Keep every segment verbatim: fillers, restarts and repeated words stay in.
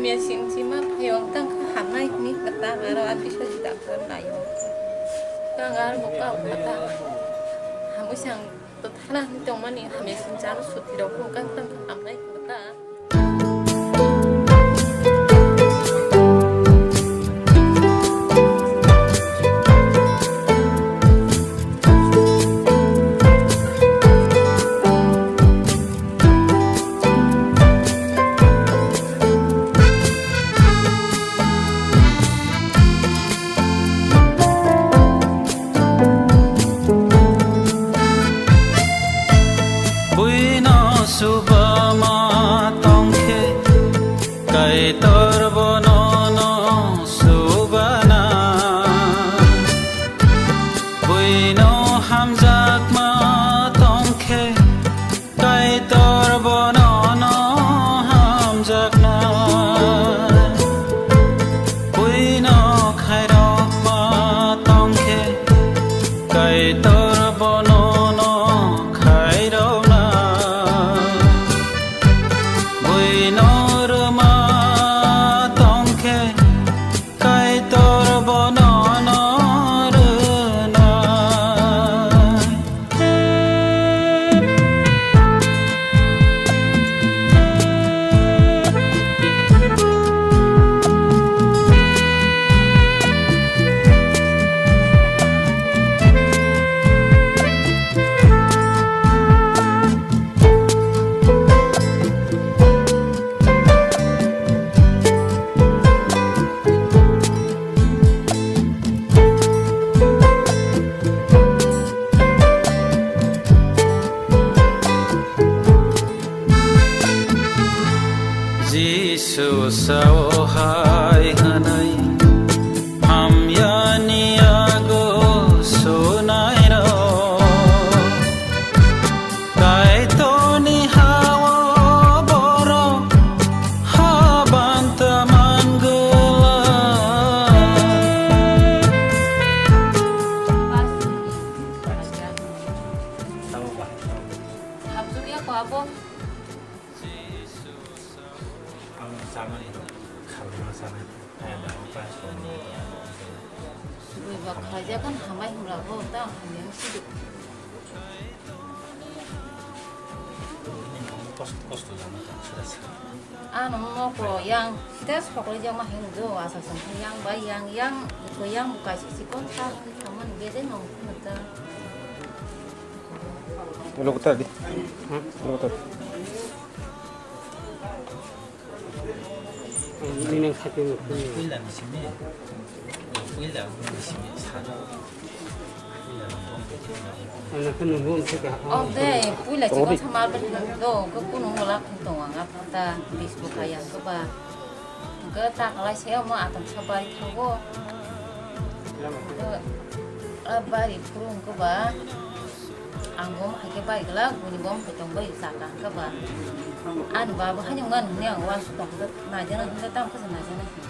Mia sing sima phaio ang tang kha hamnai hwnwi kwtal aro a biswajit doctor naio. Tang aro bo kau kwtal. Hamwi sang to thana hwnwi tongmani hamya sing chano suti rok kho kang tang kha hamnai kwtal. Buino subama tongkhe, Kaitor bono no subana. Buino hamjakma tongkhe, Kaitor bono no hamjakna. Buino khairokma tongkhe, Kaitor bono no khairokna. Buino rwma tongkhe, Kaitor bono no rwna. Jisu sao hai hwnwi, hamyani yago sunairok. Kaitorni hao borok habanta mangwlak. Habsugya ko abo? Ang samani, khalma samani. Bui ba khlaijak kan hamai hwnla bo ta hamya sidu. Kosto, kosto jana ta sida sida. Ano mokro yang sida sokle jama hing do asa sangkha yang bai yang yang ko yang bukai si sikon ta saman bede no ta. Lo kota di. Lo kota. Ini nang satu nang. Puila ni sini. Puila ni sini satu. Puila ni sini. Anak kan nunggu untuk apa? Oh deh, puila cikon sama apa do? Ke kunung wala kuntung ang apa ta Facebook ayang ke ba? Ke tak lai saya mau atam sabar itu. Ke bari kurung ke ba? Ang bom hai ke bai glak, buni bom hai tong bai saka hwnkhe ba. Ani baba hai nung nang ni ang wansuk tong hwnkhe naijana hwnkhe tamo khe se naijana hwnkhe.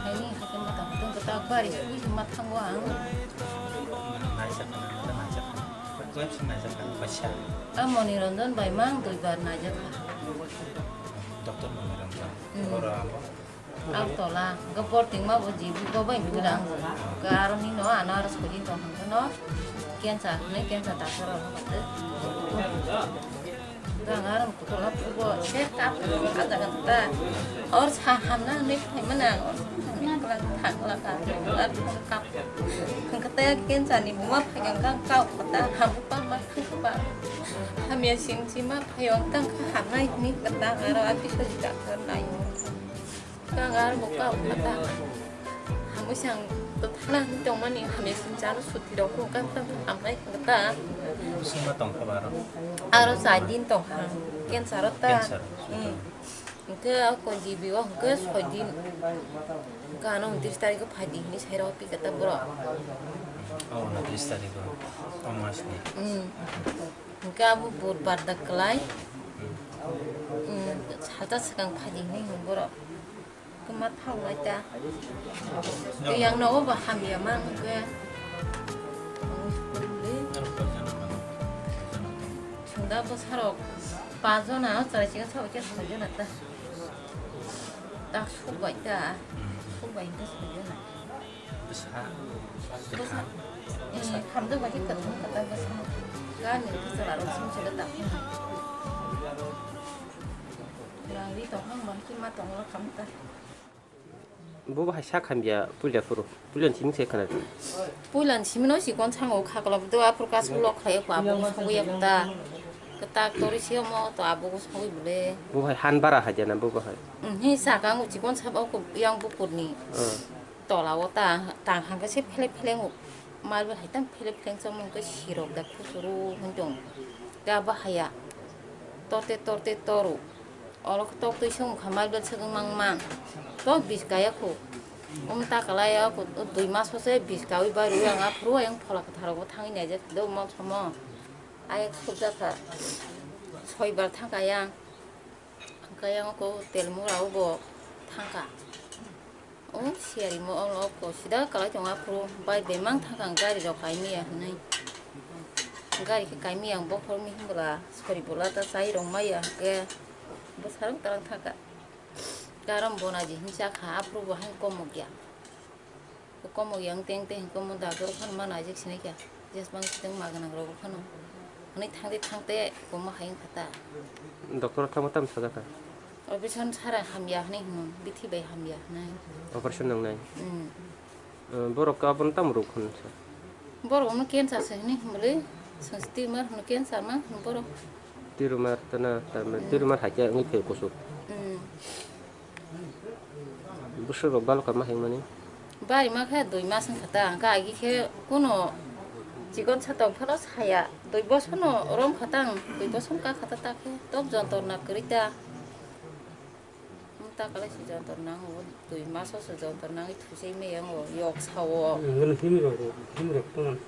Haini hai khe mata hwnkhe tak bari sui se ma thango ang. Amoni Ranjan bai mang dui bar naijakha. Doctor Moni Ranjan. Hmm. Oro abo. Ang tola, hwnkhe bortingma bo G B bo bai bwrang. Hwnkhe aro nino ano aro sojin tong hwnkhe no cancer hwnwi cancer doctor rok hwnkhe. Hwnkhe ang aro tola bo se kap kap jaga ta. Or sa hamna hwnwi phaimani ang or sa hamna thang la ka. Hwnkhe te cancer ni buma phai kha kau kata hamu pa ma thang pa. Hamya sing sima phaio tang kha hamnai hwnwi kata aro a biswajit doctor naio. Kang ar bo kau kata. Hamwi sang to thana hwnwi tongmani hamya sing chano suti rok kung kang tang hamnai kata. Sima tong kha baro. Aro chai din tong kha. Cancer ta. Cancer. Hmm. Hwnkhe o G B o hwnkhe soi din. Hwnkhe ano untris tarikh o phai di hwnwi sai rw pi kata borok. O untris tarikh o. O mas ni. Hmm. Hwnkhe abo budbar da kwlai. Hmm. Hmm. Salsa swkang phai di hwnwi hwn borok. Kwma thanglai ta. Tei yang nogo bo hamya mang hwnkhe. Sunda bwsarok Pajona, chwrai chikon sabo khe soijona ta. Ta sukbai ta. Sukbai ta soijona. Bwsa. Bwsa. Eh, khamjak bai khe kwthang kwthang bwsa. Gani khe chwla rok sum sele ta. Rang ri tong hang ban khe ma tong la kham ta. Bo bo hai sak hamya puila phuru. Puila ni simi se khana. Puila ni simi no sikon sango khakla bo do aphuru kasu lok khlai ko abo sogwi ta. Kwtak tori se mo to abo sogwi bole. Bo hai han bara hai jana bo bo hai. Hi saka ngo sikon sabo ko yang bukur ni. Hmm. Tola o ta tang hangka se phele phele ngo. Mal bo hai tam phele phele chomong ke sirok da khusuru hon jong. Ga bo haya. Torte torte toru. Oro tok twi song kha mal bel sagwng mang mang. Tok bis kaya khu. Um ta kalai o khu, o dui mas o se bis kawi bai rwi ang aphuru ayang phola kwthar rogo thangwi naijak do mo somo. Ayek sukjak kha. Soi bar thang kaya. Kaya o ko tel mura o bo thang kha. O siyari mo olo ko sida kalai tongo aphuru bai bemang thangkha ang gari rok kaimaya hinui. Gari khe kaimaya ang bokhorok ni hinbwla sori bwla ta chai rok maya hwnkhe bwsarok tarang thangkha. Garom bonaji hinwi chakha aphuru bo haino komokya. Komokya wng teng teng komo doctor phano ma naijak sinai kha. Jesmang sitwng ma gwnang rok phano. Hwnwi thangde thangde komo hai wngkha ta. Doctor thangma tamo sajak kha? Operation sara hamya hwnwi hwno, bithi bai hamya hwnwi. Operation nangnai? Mm. Eh, borok abono tamo rwk hwn sa? Borok omo cancer se hwnwi hwnwi, chwng tumor hwno cancer ma hwno borok. Tumor tana, tamo Mm. tumor hai khe wngwi phaio kusuk. Mm. Bwswk rok balo kama hai mani? Bari ma khe dui mas wngkha ta, hwnkhe agi khe kuno chikon sa tong phano saya, dui bosor no rom kha ta ang, dui bosor ka kha ta, ta khe tok jontor na kwrwi ta. Ta kalai se jontor nango, dui mas o se jontor nangwi thusai maya o, yok sao. Himwi rok, himwi rok tongmani.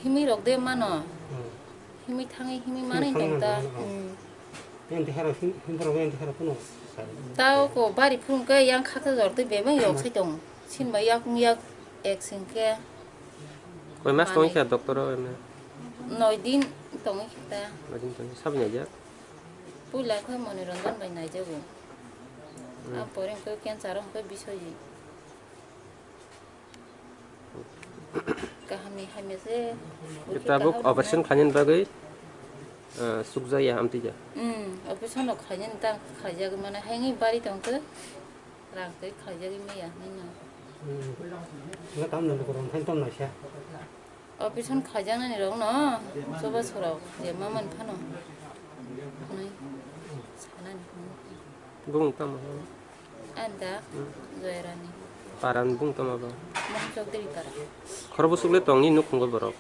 Himwi rok de mano. Hmm. Himwi thangwi himwi manwi tong ta. Hmm. Yang tihara, him, him borok yang tihara phano. Ta o ko bari phung khe yang khaksa jor twi bebak yok sai tong. Sin bai yak yak ek sing khe. Koi mas tongwi kha doctor o ene? Noi din tongwi kha ta. Noi din tongwi, sabni ajak? Puila khe Moniranjan bai naijago. Hmm. A pore khe cancer o khe Biswajit. Kaham ni hamya se. Tabuk operation khlainani bagwi, ah, sukjakya amtwi ja. Hmm, operation rok khlainani ta khlaijagwi mano, haini bari tongkhe rang twi khlaijagwi maya hinwi no. Hmm. Nga tamni lukurok thani tongnaisa. Operation khaijaknani rokno choba sorok je ma man phano hwnwi sanani hwnwi. Bumung tamo? Anda, hmm. Joyrani. Paran bumung tamo bo? Mohon Chowdhury para. Khorokbwswk le tongni nukhungo borok?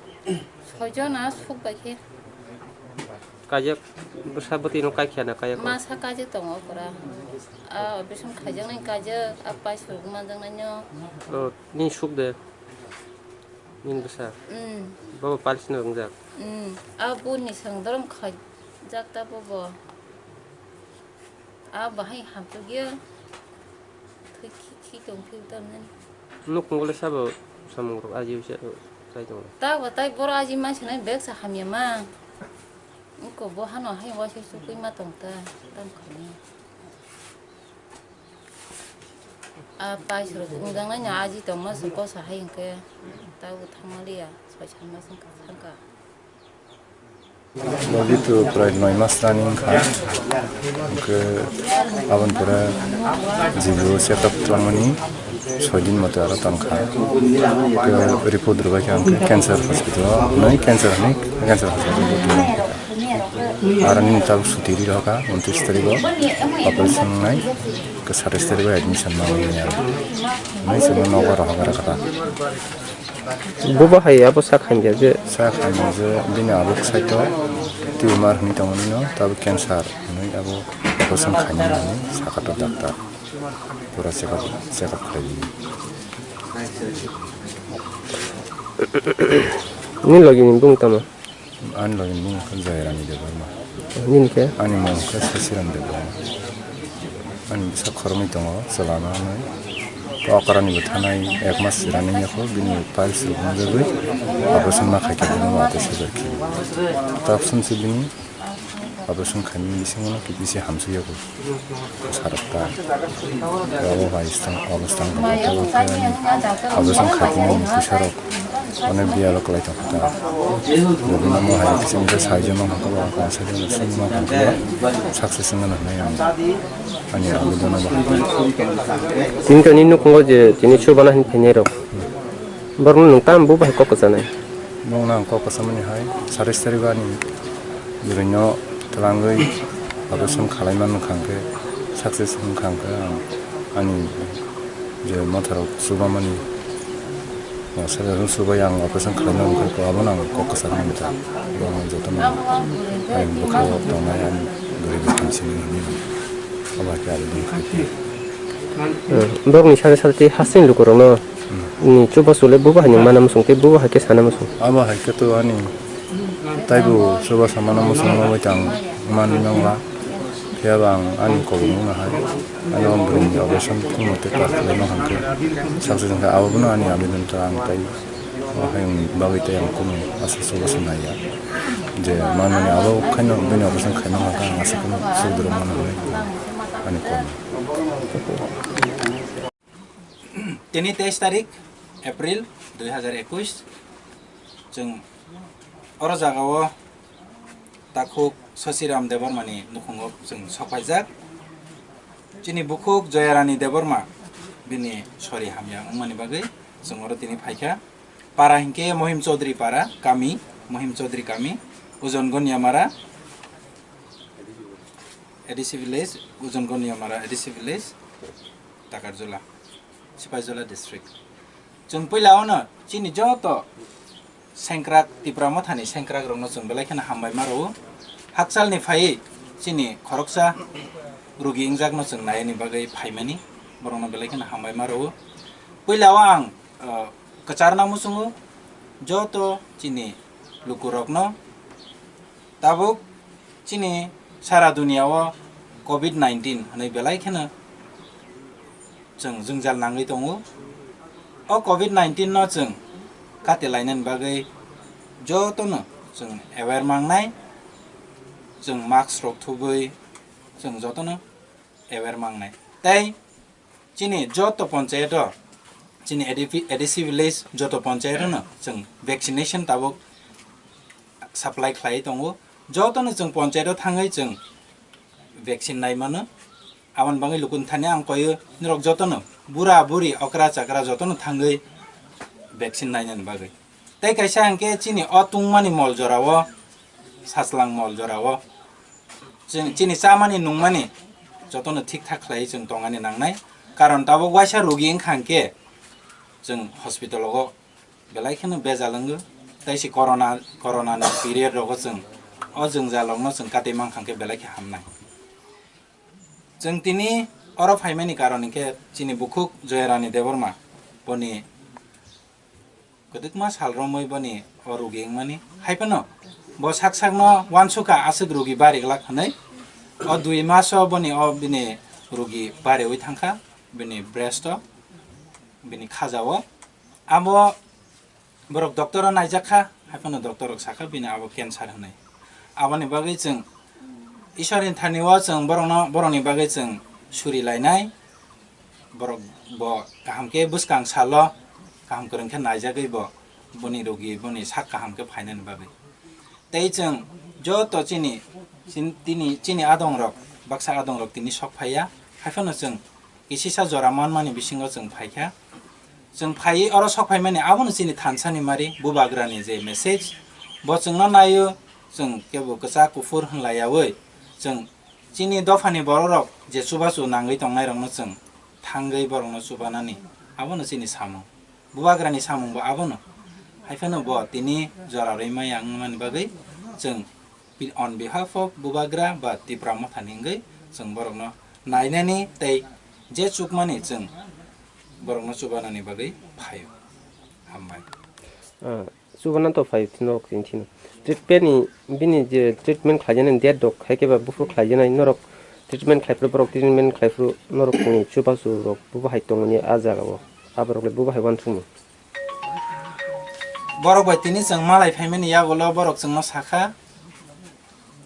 Soijona suk bai khe. Kaijak bwsa bwtwi no kaikha na kaiyak? Masa kaijak tongo pura. A operation khaijaknai kaijak, a pais rok manjaknai no. Oh, nini suk de? Nini bwsa? Mm. Bobo piles no wngjak? Mm. A boni swngdorong khaijak ta bobo. A bahai hamtwk ya. Thwi khi, khi tong phiu tamnani. Nuk mungole sabo samung rok aji usia chai tongo. Ta bo tai boro aji ma sinai bek sa hamya ma. Ko bo hano hai waisa sukui ma tong ta. Tam khani. A pais rok wngjaknai no aji tongma se kosa hai hwnkhe tabuk thangmaliya soi sanma se wngkha. Bo jitu prai noi mas running kha, hwnkhe aboni pore jibo check up khlaimani soi din mote aro tongkha, hwnkhe report rwbaikha hwnkhe cancer hospital o hwnwi cancer hwnwi cancer hospital o. Aro nini tabuk suti ri rokha, untris tarikh o operation wngnai, khe satais tarikh o admission manwi ya. Hwnwi chwngno nogo rohorwi rwkha ta. Bobo hai abo sak hamya je? Sak hamya je, bini abuk saito tumor hwnwi tongmani no, tabuk cancer hwnwi abo operation khainani sakha ta doctor. Pura check up, check up khlai di. Nini logi ni bung tamo? Ani logi ni bung khe Joyrani Debbarma. Nini khe? Ani mung khe Sasiram Debbarma. Ani bwsa khoroknwi tongo, chwla no hwnwi. Okra ni bo thanai ek mas running ya kho, bini piles rok wngjagwi operation ma khai khe bini watwi sujak khe. Tabuk sumse bini Operation khaimani bisingo no kibisi hamsukya bo. Sarok ta. Obo bai stang, obo stang rok ta bo khe ani operation khaimani ni pwisa rok onek biya rok kwlai tong kha ta. Bono mo hai kisa kisa saijo no hokha ba, saijo no sung no hokha ba, success wngna hinwi ang ani abidon no bahai. Tini to nini nukhungo je tini chubana hinwi phainai rok. Borokno nwng tamo bo bahai kok kwchanai? Bongno ang kok kwchamani hai, sare sare bani bwrwino twlangwi operation khalaima wngkha hwnkhe, success wngkha hwnkhe ang ani je motharok chubamani, sare rok chubai ang operation khalaima wngkha, abono ang kok kwchamani ta. Bongno jotono ang bwkhao tongnai ani bwrwi bwkha simi hwnwi ang abo hai khe aboni khai khe. Borokni sade sade tei hasteni lukurokno ni chubachu le bubo hai ni mana muchung tei bubo hai khe sana muchung. Abo hai khe to ani taibo chubachu mana muchung no bai tang mani nangla. Phiya ba ang ani kobong no hai ani o bwrwini operation thwngno tei ta khlai no hwnkhe saksa jwngkha abo bono ani abidon ta ang tai o hai wngni bagwi tei ang kunu asa chubachu naiya je manmani abo khaino bini operation khaino hwnkhe ang asa kunu sudro mano hwnwi ani kobong. Tini teis tarik April dui hazar ekush, chwng oro jagao takhuk Sasiram Debbarmani nukhungo chwng sokphaijak. Chini bukhuk Joyarani Debbarma bini sori hamya wngmani bagwi chwng oro tini phaikha. Para hinkhe Mohim Chaudhary para kami, Mohim Chaudhary kami, Ujon Goniamara, A D C village, Ujon Goniamara A D C village, Takarjula, Sipaijala district. Chwng puila ono chini joto sengkrak, Tipra Mothani sengkrak rokno chwng belai kheno hambai ma rwo. Hakchalni phaiwi chini khoroksa rugi wngjakno chwng naiyani bagwi phaimani, borokno belai kheno hambai ma rwo. Puila o ang, uh, kwcharna muchungo joto chini lukurokno. Tabuk chini sara duniya o covid nineteen hwnwi belai kheno chwng jwngjal nangwi tongo. O covid nineteen no chwng kati lainani bagwi jotono chwng aware mangnai, chwng mask rok thubwi chwng jotono aware mangnai. Tei chini joto ponchayat o, chini A D P, A D C village joto ponchayat o no chwng vaccination tabuk supply khlai tongo. Jotono chwng ponchayat o thangwi chwng vaccine nai mano. Aboni bagwi lukuni thani ang koyo norok jotono bura buri okra chakra jotono thangwi vaccine nainani bagwi. Tei kaisa hwnkhe chini o tungmani mol jorao, Sachwlang mol jorao, chini, chini chamani nungmani jotono thik thak khlaiwi chwng tongani nangnai. Karon tabuk waisa rugi wngkha hwnkhe chwng hospital o belai kheno bejal wngo. Tei se corona, corona ni period rogo chwng o jwngjalrokno chwng katwi mankha hwnkhe belai khe hamnai. Chwng tini oro phaimani karon hwnkhe chini bukhuk Joyarani Debbarma boni kwdwkma sal romwi boni o rugi wngmani. Haiphano bo sak sakno uansukha aswk rugi bari glak hwnwi. O dui maso boni o bini rugi bariwi thangkha bini breast o, bini khaja o. Abo borok doctor o naijak kha, haiphano doctor rok sakha bini abo cancer hwnwi. Aboni bagwi chwng Ishwarni thani o chwng borokno, borokni bagwi chwng suri lainai. Borok bo kaham khe bwskang salo kaham kwrwng khe naijagwi bo boni rugi boni sak kaham khe phainani bagwi. Tei chwng joto chini, chin-, tini, chini adongrok, baksa adongrok tini sok phaiya, haiphano chwng kisisa jora manmani bisingo chwng phaikha. Chwng phaiwi oro sok phaimani abono chini thansani mari, Bubagrani je message, bo chwngno naio, chwng kebo kwchak kuphur hwnlaiyaui, chwng chini dophani bororok je chubachu nangwi tongnairokno chwng thangwi borokno chubanani, abono chini samung. Bubagrani samung bo abono. Haiphano bo tini jora rwi maya wngmani bagwi chwng on behalf of Bubagra ba Tipra Mothani wngwi chwng borokno nainani tei je chukmani chwng borokno chubanani bagwi phaio. Hambai. Ah, chubana to phai norok tini thino. Treatment ni, bini je treatment khlaijaknai date rok hai khe ba buphuru khlaijaknai norok treatment khlaiphuru borok treatment khlaiphuru norok ni chubachu rok bubo hai tongmani ah jaga o. Aborok le bubo hai uansukmung. Borok bai tini chwng malai phaimani yagulo borok chwngno sakha,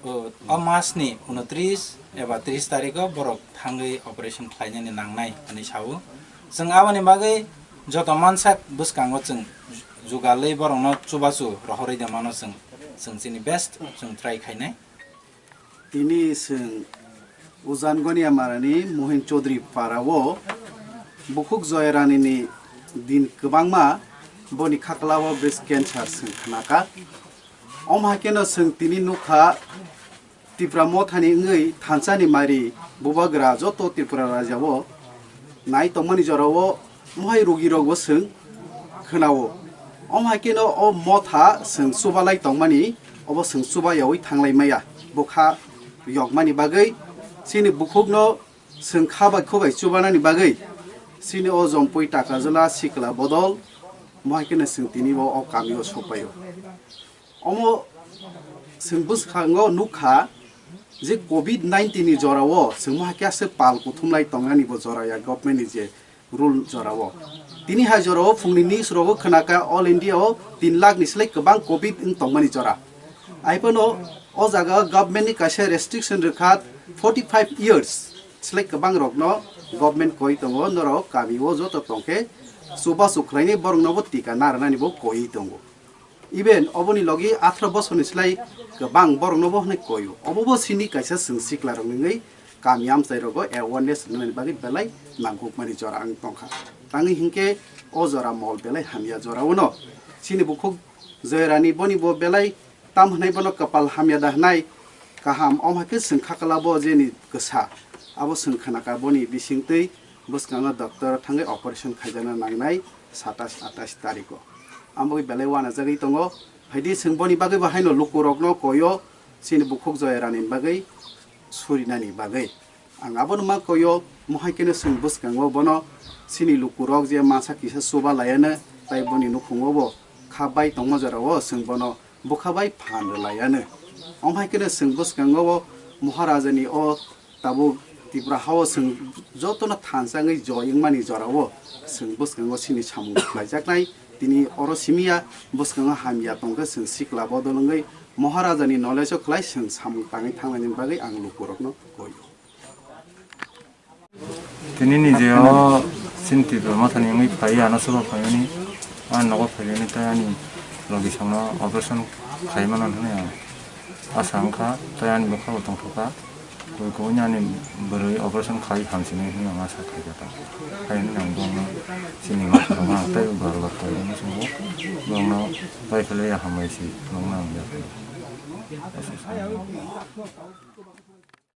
O masni unotris eba tris tarikh o borok thangwi operation khlainani nangnai hwnwi sao. Chwng aboni bagwi joto mansak bwskango chwng jugalwi borokno chubachu rohorwi de mano chwng, chwng chini best chwng try khainai. Tini chwng Ujan Goniamarani Mohin Chaudhary parao bukhuk Joyranini din kwbangma boni khaklao breast cancer chwng khnakha. Omo hai kheno chwng tini nukha Tipra mothani wngwi thansani mari bubagra joto Tripura rajao nai tongmani jorao mohai rugirokbo chwng khwnao. Omo hai kheno o motha chwng chubalai tongmani, obo chwng chubayaui thanglai maya. Bwkha yokmani bagwi chini bukhukno chwng kha bai khubai chubanani bagwi chini o Jompui Takajwla sikla bodol mohai kheno chwng tini bo o kamio sokpaio. Omo chwng bwskango nukha je covid nineteen ni jorao chwng mohai khe aswk pal kuthumlai tongnani bo jora ya government ni je rule jorao. Tini hai jorao phungni news rogo khwnakha All India o tin lakh ni slai kwbang covid wng tongmani jora. Aiphano o jaga government ni kaisa restriction rwkha forty five years slai kwbang rokno government koi tongo, norok kami o joto tongkhe chubachu khlainai borokno bo tika narwnani bo koi tongo. Even oboni logi atharo bosorni slai kwbang borokno bo hwnwi koio. Obo bo chini kaisa chwng sikla rok wngwi kami amchai rogo awareness rwnani bagwi belai nangkukmani jora ang tongkha. Tangwi hinkhe o jora mol belai hamya jora uno. Chini bukhuk Joyrani boni bo belai tam hwnwi bono kwpal hamya da hwnai kaham, omo hai khe chwng khaklabo jeni kwsa abo chwng khnakha boni bisingtwi bwskango doctor thangwi operation khaijana nangnai satais atais tariko. Amo belai uanajagwi tongo. Phaidi chwng boni bagwi bo haino lukurokno koyo chini bukhuk Joya Rani ni bagwi surinani bagwi. Ang abono ma koyo, mohai keno chwng bwskango bono chini lukurok je masa kisa chuba layano, tai boni nukhungo bo kha bai tongma jorao chwng bono bwkha bai phan rwlayano. Omo hai keno chwng bwskango o Maharajani o tabuk Tripura hao chwng jotono thansa wngwi joy wngmani jorao chwng bwskango chini samung khlaijaknai. Tini oro simiya bwskango hamya tongkhe chwng sikla bodol wngwi Maharajani knowledge o khlai chwng samung tangwi thangnaini bagwi ang lukurokno koyo. Tini ni je o chini Tipra Mothani wngwi phai, ano sobo phaimani, a nogo phaimani, tei ani logi songno operation khaimano hwnwi ang asa wngkha, tei ani bwkha bo tongthokha. Koi koi ani bwrwi operation khai hamsini hwnwi ang asa khaikha ta. Hai hwnwi ang bongno chini ma khorokma ang tei bar bar koi wngwi chwngo, bongno pai philwi hambai si nongna ang yakho.